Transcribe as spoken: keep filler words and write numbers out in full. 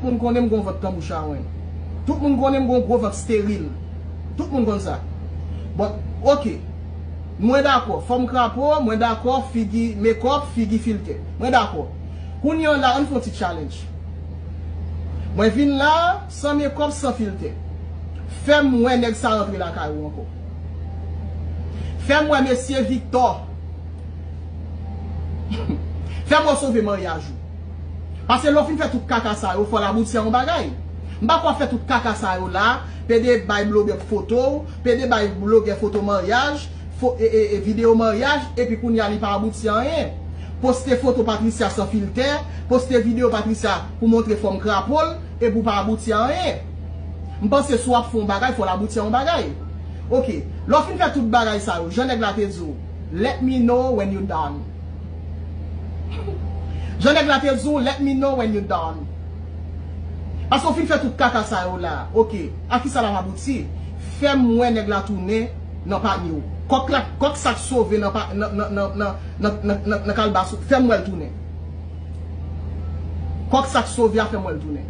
Tout moun konnen m gon vant tanbou charenn. Tout moun konnen m gon gwo vant steril. Tout moun konn sa. Bon, oke. Mwen dakò, fòm krapo, mwen dakò, figi mekòp, figi filtè. Mwen dakò. Kounye a la, ann fè yon ti challenge. Mwen vin la, san mekòp, san filtè. Fè m wè nèg sa rantre lakay ou ankò. Fè m wè mesye Victor. Fè m wè w sove maryaj ou. Paske lè w fin fè tout kaka sa yo, fò l abouti a yon bagay. M pa kwè w ap fè tout kaka sa yo la, pede bay blogè foto w, pede bay blogè foto maryaj, fo, e, e, e, videyo maryaj, epi kounye a li pa abouti a anyen. Poste foto Patricia san filtè, poste videyo Patricia pou montre fòm krapo l, epi w pa abouti a anyen. M panse si w ap fè yon bagay, fò l abouti a yon bagay. Oke, lè w fin fè tout bagay sa yo, jan nèg la te di w, let me know when you done. Jan nèg la te di w, let me know when you done. Paske w fin fè tout kaka sa yo la. Oke, a kisa l ap abouti? Fè m wè nèg la tounen nan panye w. Kòk la, kòk sa k sove nan pa, nan, nan, nan, nan, nan, nan, nan, nan kalbas ou, fè m wè l tounen. Kòk sa k sove a, fè m wè l tounen.